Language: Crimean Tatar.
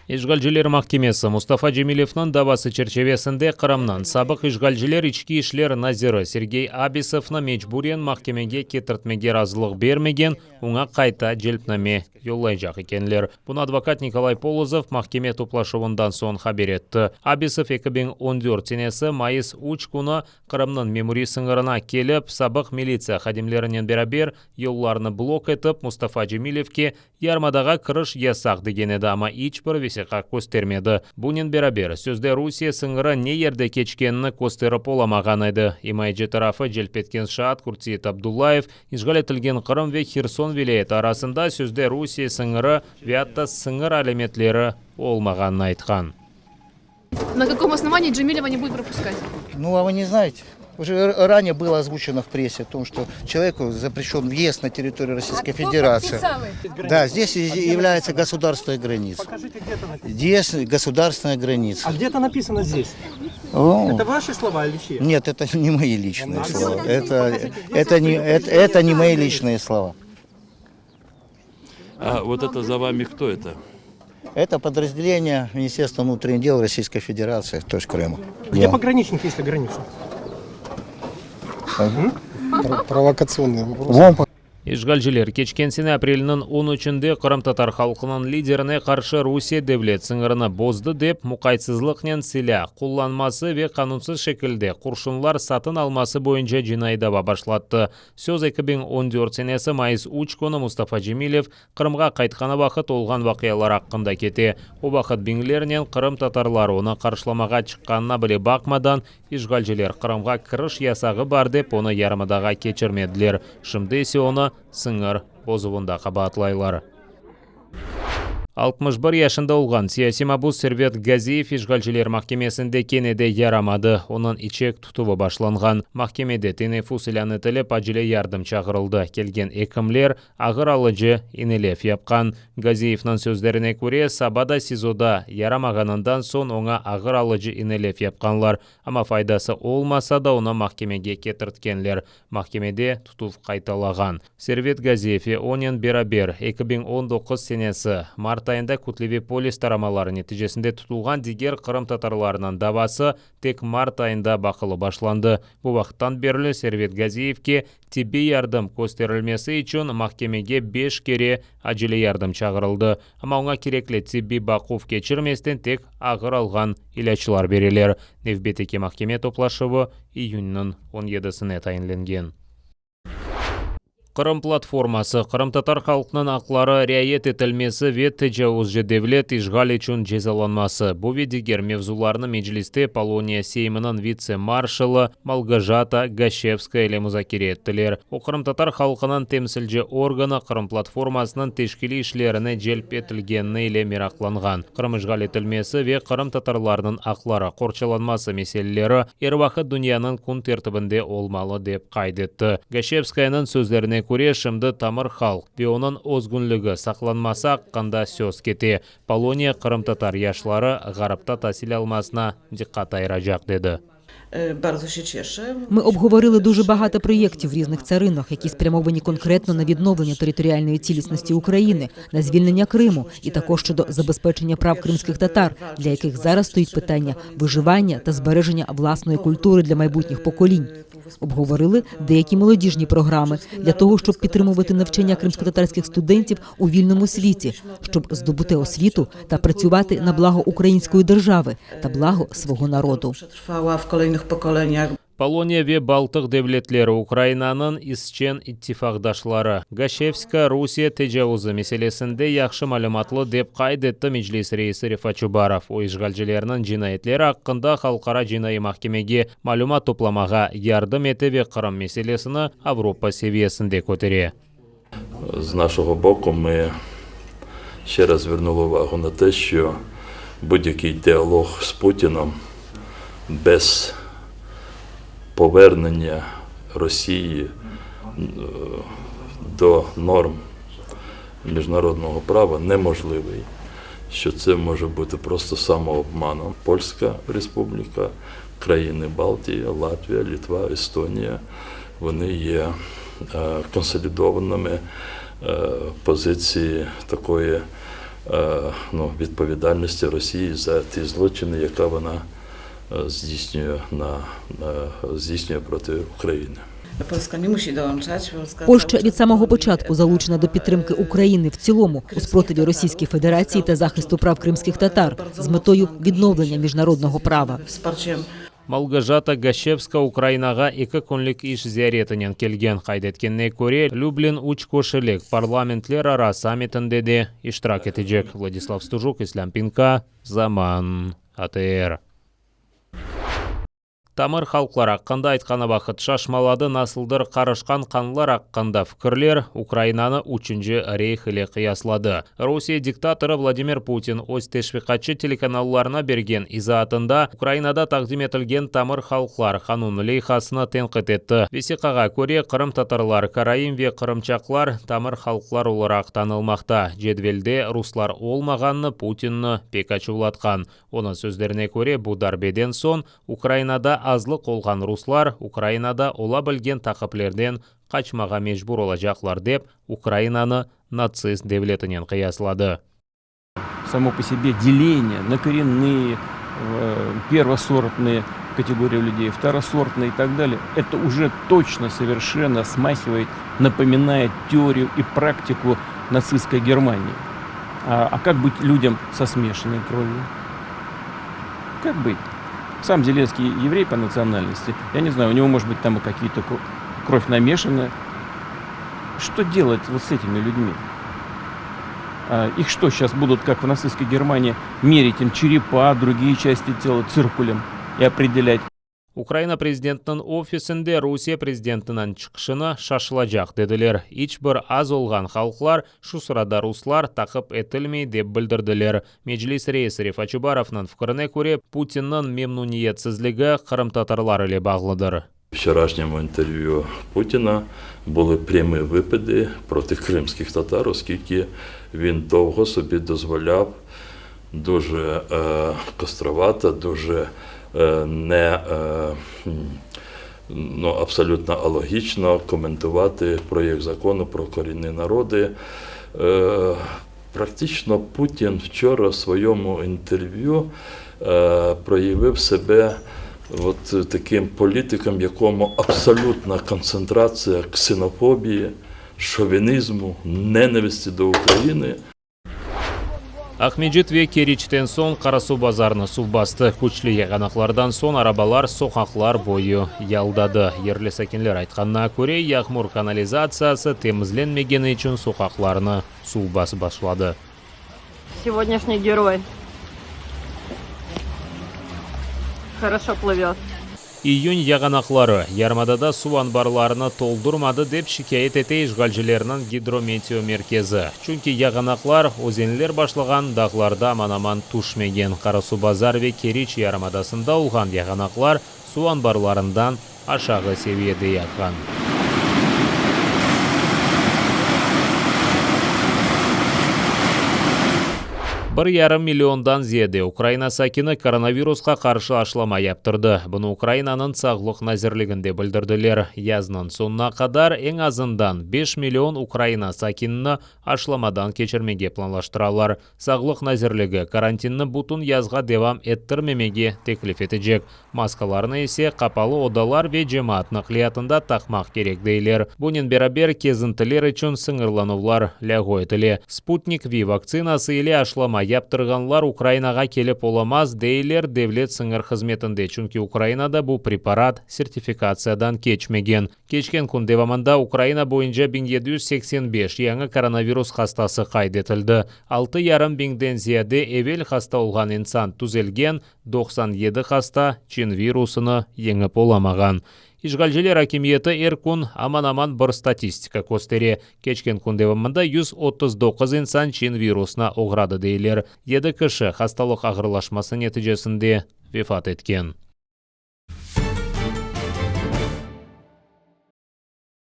İşğalciler mahkemesi Mustafa Cemilevniñ davası çerçivesinde Qırımnıñ sabıq işğalciler içki işler naziri Sergey Abisovnı mecburen mahkemege ketirtmege razılıq bermegen, oña qayta celpname yollaycaq ekenler. Bunı advokat Nikolay Polozov mahkeme toplaşuvından soñ haber etti. Abisov 2014 senesi mayıs 3 künü Qırımnıñ memuriy sıñırına kelip, sabıq militsiya hadimlerinen beraber yollarnı blok etip, Mustafa Cemilevge Yarımadağa kiriş yasaq degen edi, amma iç bir vesiqa köstermedi. Bunen beraber, sözde Rusiye sıñırı ne yerde keçkenini kösterip olamağan edi. İmayeci tarafı celp etken şaat Kurtseit Abdullayev, işğal etilgen Qırım ve Herson vilâyeti arasında sözde Rusiye sıñırı ve atta sıñır alâmetleri olmağanını aytqan. На каком основании Джемилева не будет пропускать? Ну, а вы не знаете? Уже ранее было озвучено в прессе о том, что человеку запрещен въезд на территорию Российской А кто Федерации. подписал это? Да, здесь и является государственная граница. Покажите, где это написано. Здесь государственная граница. А где это написано здесь? О. Это ваши слова или чьи? Нет, это не мои личные слова. Это, Покажите, где это, не, это, это не мои личные слова. А вот это за вами кто это? Это подразделение Министерства внутренних дел Российской Федерации, то есть Крыма. Где Да. пограничники, если граница? Провокационный вопрос. Вон İşğalciler keçken sene aprelniñ 13-ünde qırımtatar halqınıñ liderine qarşı Rusiye devlet sıñırını bozdı dep, muqaytsızlıqnen silâ qullanması ve qanunsız şekilde qurşunlar satın alması boyunca cinaiy dava başlattı. Söz 2014 senesi mayıs 3 künü Mustafa Cemilev Qırımğa qaytqanı vaqıt olğan vaqialar aqqında kete. O vaqıt biñlernen qırımtatarlar onı qarşılamağa çıqqanına bile baqmadan, işğalciler Qırımğa kiriş yasağı bar dep onı yarımadağa keçirmediler. Şimdi ise onı sıñır bozuvında qabaatlaylar. 61 yaşında olğan siyasiy mabus Servet Gaziyev işğalciler mahkemesinde kene de yaramadı. Onıñ içek tutuvı başlanğan. Mahkemede teneffüs ilân etilip, acele yardım çağırıldı. Kelgen ekimler ağır alıcı inelev yapqan. Gaziyevniñ sözlerine köre, saba da SİZOda yaramağanından soñ oña ağır alıcı inelev yapqanlar, amma faydası olmasa da onı mahkemege ketirtkenler. Mahkemede tutuv qaytalağan. Servet Gaziyev ve onen beraber 2019 senesi mart ayında kütleviy polis taramaları neticesinde tutulğan diger qırımtatarlarnıñ davası tek mart ayında baqılıp başlandı. Bu vaqıttan berli Servet Gaziyevke tibbiy yardım kösterilmesi içün mahkemege beş kere acele yardım çağırıldı. Amma oña kerekli tibbiy baquv keçirmesten tek ağır alğan ilâclar bereler. Nevbetteki mahkeme toplaşuvı iyünniñ 17-sine tayinlengen. Qırım platforması, qırımtatar halqınıñ aqları riayet etilmesi ve tecavuzcı devlet işğal içün cezalanması, bu ve diger mevzularnı Mecliste Poloniya Seyminiñ vitse-marşalı Malgojata Gaşevskaya ile muzakere ettiler. O, qırımtatar halqınıñ temsilci organı Qırım platformasınıñ teşkiliy işlerine celp etilgeni ile meraqlanğan. Qırım işğal etilmesi ve qırımtatarlarnıñ aqları qorçalanması meseleleri er vaqıt dünyanıñ kün tertibinde olmalı, dep qayd etti. Gaşevskayanıñ sözlerine köre, şimdi tamır halq ve onıñ özgünligi saqlanması aqqında söz kete. Poloniya qırımtatar yaşları ğarpta tasil almasına diqqat ayıracaq, dedi. Ми обговорили дуже багато проєктів в різних царинах, які спрямовані конкретно на відновлення територіальної цілісності України, на звільнення Криму і також щодо забезпечення прав кримських татар, для яких зараз стоїть питання виживання та збереження власної культури для майбутніх поколінь. Обговорили деякі молодіжні програми для того, щоб підтримувати навчання кримськотатарських студентів у вільному світі, щоб здобути освіту та працювати на благо української держави та благо свого народу. Przetrwała w kolejnych pokoleniach. Poloniya ve Baltıq devletleri Ukrainanıñ izçen ittifaqdaşları. Gaşevska Rusiye tecavuzı meselesinde yahşı malümatlı, dep qayd etti Meclis reisi Refat Çubarov. O, işğalcilerniñ cinayetleri aqqında Halqara cinaiy mahkemege malümat toplamağa yardım ete ve Qırım meselesini Avropa seviyesinde kötere. З нашого боку ми ще раз звернули увагу на те, що будь-який діалог з Путіном без повернення Росії до норм міжнародного права неможливий, що це може бути просто самообманом. Польська Республіка, країни Балтії, Латвія, Літва, Естонія, вони є консолідованими позиції такої ну, відповідальності Росії за ті злочини, яка вона здійснює на здійснює проти України. Polska nie musi dołączać. Polska Польща cały від czas самого broni початку залучена до підтримки України в цілому у спротиві Російській Федерації та захисту прав кримських татар з метою відновлення міжнародного права. Wsparciem Malgojata Gaşevska Ukrainağa eki künlik iş ziyaretinen kelgen. Qayd etkenine köre, Lüblin üçköşelik parlamentlerara sammitinde de iştirak etecek. Vladislav Stujuk, İslâm Pinka, Zaman, ATR. Tamır halqlar aqqında aytqanı vaqıt şaşmaladı, nasıldır qarışqan qanlar aqqında fikirler, Ukrainanı Üçünci reyh ile qıyasladı. Rusiye diktatorı Vladimir Putin öz teşviqatçı telekanallarına bergen izaatında Ukrainada taqdim etilgen Tamır halqlar qanun leyhasını tenqit etti. Vesiqağa köre, qırımtatarlar, karaim ve qırımçaqlar tamır halqlar olaraq tanılmaqta. Cedvelde ruslar olmağanı Putinni pek açuvlatqan. Onıñ sözlerine köre, bu darbeden soñ Ukrainada azlıq olğan ruslar Ukrainada ola bilgen taqiplerden qaçmağa mecbur olacaqlar dep, Ukrainanı natsist devletinen qıyasladı. Само по себе деление на коренные, первосортные категории людей, второсортные и так далее, это уже точно совершенно смахивает, напоминает теорию и практику нацистской Германии. А как быть людям со смешанной кровью? Как быть? Сам Зеленский еврей по национальности. Я не знаю, у него, может быть, там и какие-то кровь намешанная. Что делать вот с этими людьми? Их что, сейчас будут, как в нацистской Германии, мерить им черепа, другие части тела циркулем и определять? Ukraina prezidentiniñ ofisinde Rusiye prezidentiniñ çıqışını şaşılacaq dediler. İç bir az olğan halqlar, şu sırada ruslar, taqip etilmey, dep bildirdiler. Meclis reisi Refat Çubarovnıñ fikrine köre, Putinniñ memnüniyetsizligi qırımtatarlar ile bağlıdır. Вчорашньому інтерв'ю Путіна були прямі випади проти кримських татар, оскільки він довго собі дозволяв дуже костровато, дуже не ну, абсолютно алогічно коментувати проєкт закону про корінні народи. Практично Путін вчора в своєму інтерв'ю проявив себе от таким політиком, якому абсолютна концентрація ксенофобії, шовінізму, ненависті до України. Aqmescit ve Keriçten soñ Qarasuvbazarnı suv bastı. Küçlü yağanaqlardan soñ arabalar soqaqlar boyu yaldadı. Yerli sakinler aytqanına köre, yağmur kanalizatsiyası temizlenmegeni içün soqaqlarnı suv basıp başladı. Сегодняшний герой. Хорошо плывет. İyün yağanaqları yarımadada suv anbarlarını toldurmadı, dep şikâyet ete işğalcilerniñ gidrometeomerkezi. Çünki yağanaqlar özenler başlağan dağlarda aman-aman tüşmegen. Qarasuvbazar ve Keriç yarımadasında olğan yağanaqlar suv anbarlarından aşağı seviyede yağğan. Bir yarım milliondan ziyade Ukraina sakini koronavirusqa qarşı aşılama yaptırdı. Bunı Ukrainanıñ Sağlıq nazirliginde bildirdiler. Yaznıñ soñuna qadar eñ azından beş million Ukraina sakinini aşılamadan keçirmege planlaştıralar. Sağlıq nazirligi karantinni bütün yazğa devam ettirmemege teklif etecek. Maskalarnı ise qapalı odalar ve cemaat naqliyatında taqmaq kerek, deyler. Bunen beraber, kezintiler içün sıñırlanuvlar lâğu etile. Sputnik V vaktsinası ile aşılama yaptırğanlar Ukrainağa kelip olamaz, deyler Devlet sıñır hızmetinde, çünki Ukrainada bu preparat sertifikatsiyadan keçmegen. Keçken kün devamında Ukraina boyunca 1785 yañı koronavirus hastası qayd etildi. Altı yarım biñden ziyade evel hasta olğan insan tüzelgen, 97 hasta çin virusını yeñip olamağan. İşğalciler akimiyeti er kün aman-aman bir statistika köstere. Keçken kün devamında 139 insan çin virusına oğradı, deyler. Yedi kişi hastalıq ağırlaşması neticesinde vefat etken.